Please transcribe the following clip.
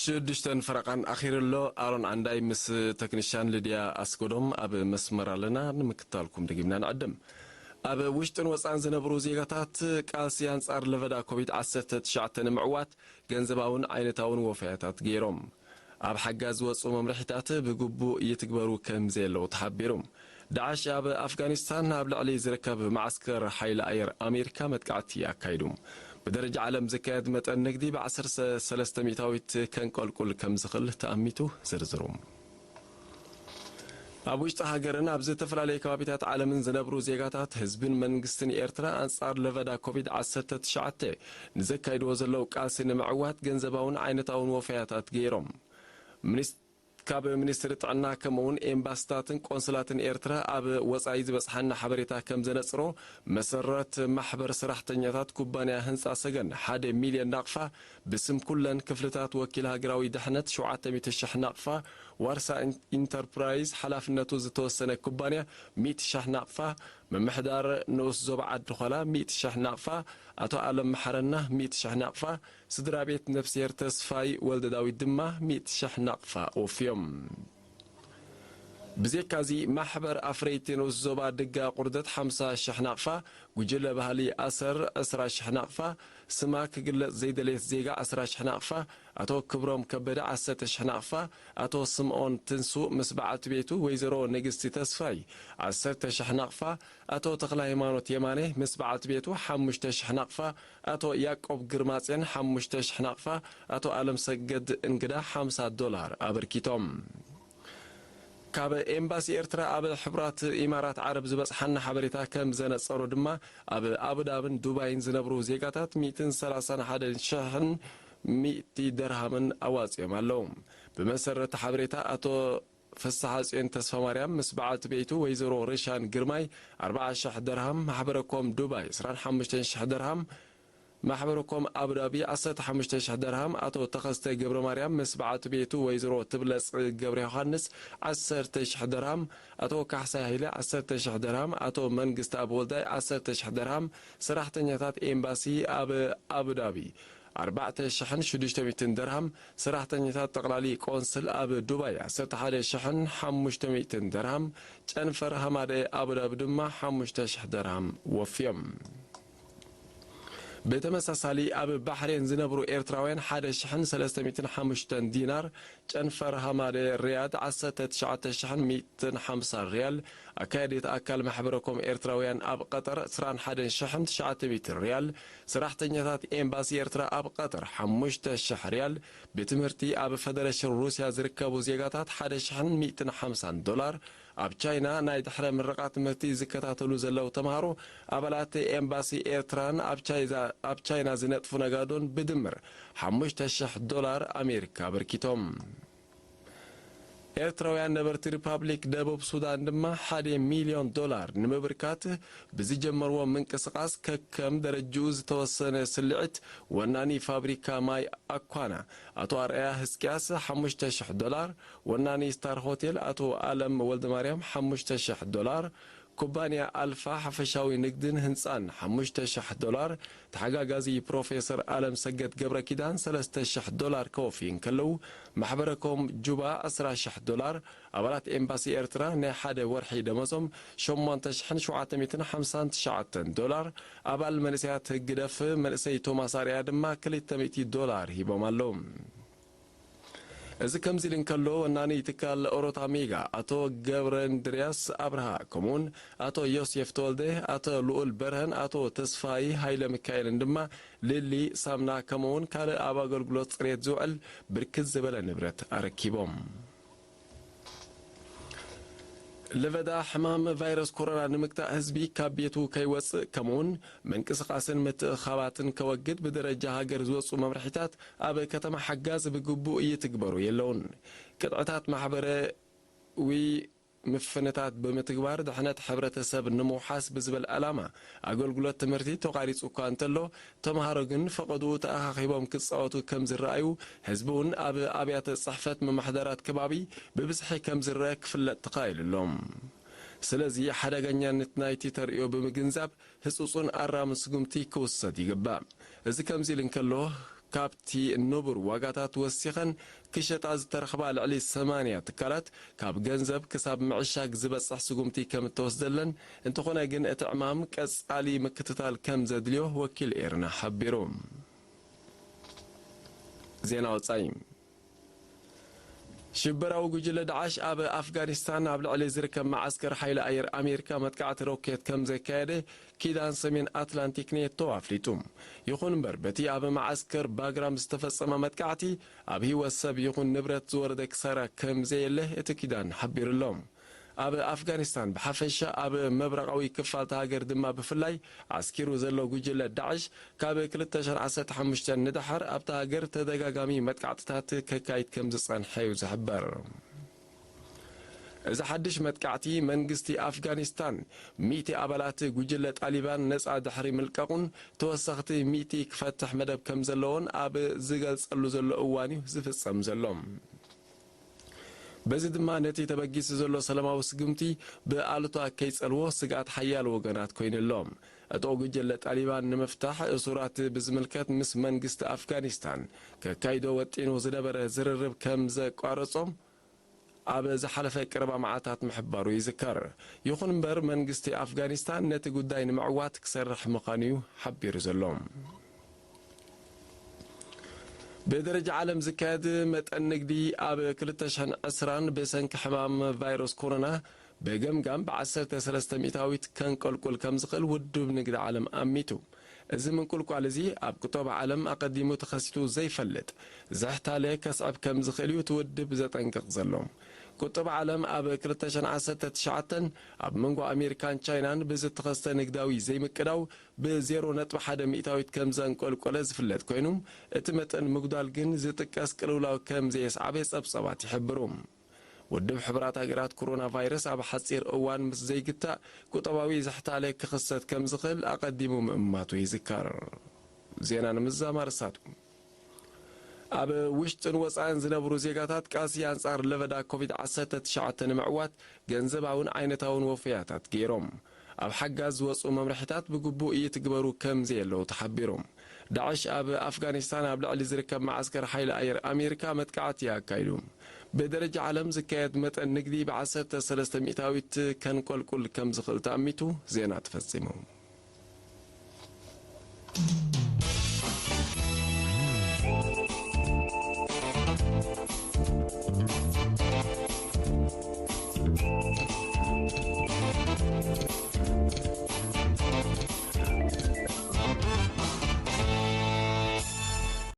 ሽዱሽተን ፈረቓን ኣኺሩ ኣሎ። ኣሮን ዓንዳይ ምስ ተክኒሻን ልድያ ኣስጎዶም ኣብ መስመር ኣለና። ንምክታልኩም ደጊምና ንዕድም። ኣብ ውሽጥን ወጻን ዝነብሩ ዜጋታት ቃልሲ ኣንጻር ለበዳ ኮቪድ ዓሰርተ ትሽዓተ ንምዕዋት ገንዘባውን ዓይነታውን ወፈያታት ገይሮም። ኣብ ሓጋዝ ዝወጹ መምርሒታት ብግቡእ ይትግበሩ ከም ዘየለዉ ተሓቢሩ። ዳዕሽ ኣብ ኣፍጋኒስታን ኣብ ልዕሊ ዝርከብ መዓስከር ሓይሊ ኣየር ኣሜሪካ መጥቃዕቲ ኣካይዱ። ብደረጃ ዓለም ዝካየድ መጠን ንግዲ ብ ዓሰርተ ሰለስተ ሚእታዊት ከንቀልቁል ከም ዝኽእል ተኣሚቱ። ዝርዝሩ። ኣብ ውሽጢ ሃገርን ኣብ ዝተፈላለዩ ከባቢታት ዓለምን ዝነብሩ ዜጋታት ህዝብን መንግስትን ኤርትራ ኣንጻር ለበዳ ኮቪድ ዓሰርተ ትሽዓተ ንዘካይድዎ ዘለዉ ቃልሲ ንምዕዋት ገንዘባውን ዓይነታውን ወፈያታት ገይሮም። ሚኒስ-፣ ካብ ሚኒስትሪ ጥዕና ከምኡውን ኤምባስታትን ቆንስላትን ኤርትራ ኣብ ወጻኢ ዝበጽሓና ሓበሬታ ከም ዘነጽሮ፣ መሰረት ማሕበር ሰራሕተኛታት ኩባንያ ህንጻ ሰገን ሓደ ሚልዮን ናቕፋ ብስም ኩለን ክፍልታት ወኪል ሃገራዊ ድሕነት ሸውዓተ ሚእቲ ሽሕ ናቕፋ፣ ዋርሳ ኢን-፣ ኢንተርፕራይዝ ሓላፍነቱ ዝተወሰነ ኩባንያ ሚእቲ ሽሕ ናቕፋ፣ ምምሕዳር ንኡስ ዞባ ዓዲ ዃላ ሚእቲ ሽሕ ናቕፋ፣ ኣቶ ኣለም መሓረና ሚእቲ ሽሕ ናቕፋ፣ ስድራ ቤት ነፍስሄር ተስፋይ ወልደዳዊት ድማ ሚእቲ ሽሕ ናቕፋ ወፍዮም። ብዜካዚ ማሕበር ኣፍረይቲ ንኡስ ዞባ ድጋ ቁርደት ሓምሳ ሽሕ ናቕፋ፣ ጉጅለ ባህሊ ኣሰር ዕስራ ሽሕ ናቕፋ፣ ስማ ክግለጽ ዘይደለየት ዜጋ ዕስራ ሽሕ ናቕፋ፣ ኣቶ ክብሮም ከበደ ዓሰርተ ሽሕ ናቕፋ፣ ኣቶ ስምኦን ትንሱ ምስ በዓልቲ ቤቱ ወይዘሮ ንግስቲ ተስፋይ ዓሰርተ ሽሕ ናቕፋ፣ ኣቶ ተኽለ ሃይማኖት የማነ ምስ በዓልቲ ቤቱ ሓሙሽተ ሽሕ ናቕፋ፣ ኣቶ ያቆብ ግርማጼን ሓሙሽተ ሽሕ ናቕፋ፣ ኣቶ ኣለም ሰገድ እንግዳ ሓምሳ ዶላር ኣበርኪቶም። ካብ ኤምባሲ ኤርትራ ኣብ ሕቡራት ኢማራት ዓረብ ዝበጽሓና ሓበሬታ ከም ዘነጸሮ ድማ፣ ኣብ ኣቡዳብን ዱባይን ዝነብሩ ዜጋታት ሚእትን ሰላሳን ሓደን ሽሕን ሚእቲ ደርሃምን ኣዋጺኦም ኣለዉ። ብመሰረት ሓበሬታ ኣቶ ፍስሓጽዮን ተስፋማርያም ምስ በዓልቲ ቤቱ ወይዘሮ ርሻን ግርማይ ኣርብዓ ሽሕ ደርሃም፣ ማሕበረኮም ዱባይ ዕስራን ሓሙሽተን ሽሕ ደርሃም፣ ማሕበረኮም ኣቡዳቢ ዓሰርተ ሓሙሽተ ሽሕ ደርሃም፣ ኣቶ ተኸስተ ገብረ ማርያም ምስ በዓልቲ ቤቱ ወይዘሮ ትብለጽ ገብረ ዮሃንስ ዓሰርተ ሽሕ ደርሃም፣ ኣቶ ካሕሳይ ሃይለ ዓሰርተ ሽሕ ደርሃም፣ ኣቶ መንግስተኣብ ወልዳይ ዓሰርተ ሽሕ ደርሃም፣ ሰራሕተኛታት ኤምባሲ ኣብ ኣቡዳቢ ኣርባዕተ ሽሕን ሽዱሽተ ሚእትን ደርሃም፣ ሰራሕተኛታት ጠቕላሊ ቆንስል ኣብ ዱባይ ዓሰርተ ሓደ ሽሕን ሓሙሽተ ሚእትን ደርሃም፣ ጨንፈር ሃማደ ኣቡዳቢ ድማ ሓሙሽተ ሽሕ ደርሃም ወፍዮም። ብተመሳሳሊ ኣብ ባሕሬን ዝነብሩ ኤርትራውያን ሓደ ሽሕን ሰለስተ ሚእትን ሓሙሽተን ዲናር፣ ጨንፈር ሃማደ ሪያድ ዓሰርተ ትሽዓተ ሽሕን ሚእትን ሓምሳን ሪያል፣ ኣካያዲት ኣካል ማሕበረኮም ኤርትራውያን ኣብ ቀጠር ዕስራን ሓደን ሽሕን ትሽዓተ ሚእትን ሪያል፣ ሰራሕተኛታት ኤምባሲ ኤርትራ ኣብ ቀጠር ሓሙሽተ ሽሕ ሪያል፣ ብትምህርቲ ኣብ ፈደረሽን ሩስያ ዝርከቡ ዜጋታት ሓደ ሽሕን ሚእትን ሓምሳን ዶላር፣ ኣብ ቻይና ናይ ድሕረ ምረቓ ትምህርቲ ዝከታተሉ ዘለዉ ተምሃሮ፣ ኣባላት ኤምባሲ ኤርትራን ኣብ ቻይዛ-፣ ኣብ ቻይና ዝነጥፉ ነጋዶን ብድምር ሓሙሽተ ሽሕ ዶላር ኣሜሪካ ኣበርኪቶም። ኤርትራውያን ነበርቲ ሪፓብሊክ ደቡብ ሱዳን ድማ ሓደ ሚልዮን ዶላር ንምብርካት ብዝጀመርዎ ምንቅስቓስ፣ ከከም ደረጅኡ ዝተወሰነ ስልዒት ወናኒ ፋብሪካ ማይ ኣኳና ኣቶ ኣርኣያ ህዝቅያስ ሓሙሽተ ሽሕ ዶላር፣ ወናኒ ስታር ሆቴል ኣቶ ኣለም ወልደማርያም ሓሙሽተ ሽሕ ዶላር፣ ኩባንያ ኣልፋ ሓፈሻዊ ንግድን ህንጻን ሓሙሽተ ሽሕ ዶላር፣ ተሓጋጋዚ ፕሮፌሰር ኣለም ሰገድ ገብረ ኪዳን ሰለስተ ሽሕ ዶላር ከወፍዩ እንከለዉ፣ ማሕበረኮም ጁባ ዕስራ ሽሕ ዶላር፣ ኣባላት ኤምባሲ ኤርትራ ናይ ሓደ ወርሒ ደመዞም ሸሞንተ ሽሕን ሸውዓተ ሚእትን ሓምሳን ትሽዓተን ዶላር፣ ኣባል መንእሰያት ህግደፍ መንእሰይ ቶማስ ኣርኣያ ድማ ክልተ ሚእቲ ዶላር ሂቦም ኣለዉ። እዚ ከምዚ ኢሉ እንከሎ፣ ወናኒ ትካል ኦሮታ ሜጋ ኣቶ ገብረ እንድርያስ ኣብርሃ፣ ከምኡውን ኣቶ ዮሴፍ ተወልደ፣ ኣቶ ልኡል በርሀን ኣቶ ተስፋይ ሃይለ ሚካኤልን ድማ ልሊ፣ ሳምና፣ ከምኡውን ካልእ ኣብ ኣገልግሎት ጽሬት ዝውዕል ብርክት ዝበለ ንብረት ኣረኪቦም። ለበዳ ሕማም ቫይረስ ኮሮና ንምግታእ ህዝቢ ካብ ቤቱ ከይወጽእ፣ ከምኡውን ምንቅስቓስን ምትእኻባትን ከወግድ ብደረጃ ሃገር ዝወጹ መምርሒታት ኣብ ከተማ ሓጋዝ ብግቡእ ይትግበሩ የለውን። ቅጥዕታት ማሕበራዊ ምፍንታት ብምትግባር ድሕነት ሕብረተሰብ ንምውሓስ ብዝብል ዕላማ ኣገልግሎት ትምህርቲ ተቋሪጹ እኳ እንተሎ፣ ተምሃሮ ግን ፈቐድኡ ተኣኻኺቦም ክጻወቱ ከም ዝረኣዩ፣ ህዝቢ እውን ኣብ ኣብያተ ጽሕፈት ምምሕዳራት ከባቢ ብብዝሒ ከም ዝረአ ክፍለጥ ተኻኢሉ ኣሎ። ስለዚ ሓደገኛነት ናይቲ ተርእዮ ብምግንዛብ ህጹጽን ኣራምን ስጉምቲ ክውሰድ ይግባእ። እዚ ከምዚ ኢሉ እንከሎ፣ ካብቲ ንቡር ዋጋታት ወሲኸን ክሸጣ ዝተረኽባ ልዕሊ ሰማንያ ትካላት፣ ካብ ገንዘብ ክሳብ ምዕሻግ ዝበጽሕ ስጉምቲ ከም እተወስደለን፣ እንተኾነ ግን እቲ ዕማም ቀጻሊ ምክትታል ከም ዘድልዮ ወኪል ኤርና ሓቢሩ። ዜና ወጻኢ። ሽበራዊ ጉጅለ ዳዕሽ ኣብ ኣፍጋኒስታን ኣብ ልዕሊ ዝርከብ መዓስከር ሓይሊ ኣየር ኣሜሪካ መጥቃዕቲ ሮኬት ከም ዘካየደ ኪዳን ሰሜን ኣትላንቲክ ኔቶ ኣፍሊጡ። ይኹን እምበር፣ በቲ ኣብ መዓስከር ባግራም ዝተፈጸመ መጥቃዕቲ ኣብ ህይወት ሰብ ይኹን ንብረት ዝወረደ ክሳራ ከም ዘየለ እቲ ኪዳን ሓቢሩ ኣሎ። ኣብ ኣፍጋኒስታን ብሓፈሻ ኣብ ምብራቓዊ ክፋል እታ ሃገር ድማ ብፍላይ ዓስኪሩ ዘሎ ጉጅለ ዳዕሽ ካብ ክልተ ሽሕን ዓሰርተ ሓሙሽተን ንደሓር ኣብታ ሃገር ተደጋጋሚ መጥቃዕትታት ከካይድ ከም ዝጸንሐ እዩ ዝሕበር። እዚ ሓድሽ መጥቃዕቲ መንግስቲ ኣፍጋኒስታን ሚእቲ ኣባላት ጉጅለ ጣሊባን ነጻ ድሕሪ ምልቃቑን ተወሰኽቲ ሚእቲ ክፈትሕ መደብ ከም ዘለዎን ኣብ ዝገልጸሉ ዘሎ እዋን እዩ ዝፍጸም ዘሎ። በዚ ድማ ነቲ ተበጊሱ ዘሎ ሰላማዊ ስጉምቲ ብኣሉታ ከይጸልዎ ስግኣት ሓያሎ ወገናት ኮይኑ ኣሎ። ዕጡቕ ጉጅለ ጣሊባን ንምፍታሕ እሱራት ብዝምልከት ምስ መንግስቲ ኣፍጋኒስታን ከካይዶ ወጢኑ ዝነበረ ዝርርብ ከም ዘቋረጾ ኣብ ዝሓለፈ ቀረባ መዓልታት ምሕባሩ ይዝከር። ይኹን እምበር መንግስቲ ኣፍጋኒስታን ነቲ ጉዳይ ንምዕዋት ክሰርሕ ምዃኑ እዩ ሓቢሩ ዘሎ። ብደረጃ ዓለም ዝካየድ መጠን ንግዲ ኣብ ክልተ ሽሕን ዕስራን ብሰንኪ ሕማም ቫይረስ ኮሮና ብገምጋም ብዓሰርተ ሰለስተ ሚእታዊት ከንቆልቁል ከም ዝኽእል ውድብ ንግዲ ዓለም ኣሚቱ። እዚ ምንቁልቋል እዚ ኣብ ቁጠባ ዓለም ኣቐዲሙ ተኸሲቱ ዘይፈልጥ ዝሕታለ ከስዕብ ከም ዝኽእል እዩ እቲ ውድብ ዘጠንቅቕ ዘሎ። ቁጠባ ዓለም ኣብ ክልተ ሽሕን ዓሰርተ ትሽዓተን ኣብ መንጎ ኣሜሪካን ቻይናን ብዝተኸስተ ንግዳዊ ዘይምቅዳው ብ ዜሮ ነጥቢ ሓደ ሚእታዊት ከም ዘንቆልቆለ ዝፍለጥ ኮይኑ፣ እቲ መጠን ምጉዳል ግን ዝጥቀስ ቅልውላው ከም ዘየስዓበ ጸብጻባት ይሕብሩ። ውድብ ሕቡራት ሃገራት ኮሮና ቫይረስ ኣብ ሓጺር እዋን ምስ ዘይግታእ ቁጠባዊ ዝሕታለ ክኽሰት ከም ዝኽእል ኣቐዲሙ ምእማቱ ይዝከር። ዜና ንምዝዛም ኣርእስታቱ። ኣብ ውሽጥን ወጻእን ዝነብሩ ዜጋታት ቃልሲ ኣንጻር ለበዳ ኮቪድ ዓሰርተ ትሽዓተ ንምዕዋት ገንዘባውን ዓይነታውን ወፈያታት ገይሮም። ኣብ ሓጋዝ ዝወጹ መምርሒታት ብግቡእ ይትግበሩ ከም ዘየለዉ ተሓቢሩ። ዳዕሽ ኣብ ኣፍጋኒስታን ኣብ ልዕሊ ዝርከብ መዓስከር ሓይሊ ኣየር ኣሜሪካ መጥቃዕቲ ኣካይዱ። ብደረጃ ዓለም ዝካየድ መጠን ንግዲ ብዓሰርተ ሰለስተ ሚእታዊት ከንቆልቁል ከም ዝኽእል ተኣሚቱ። ዜና ተፈጺሙ።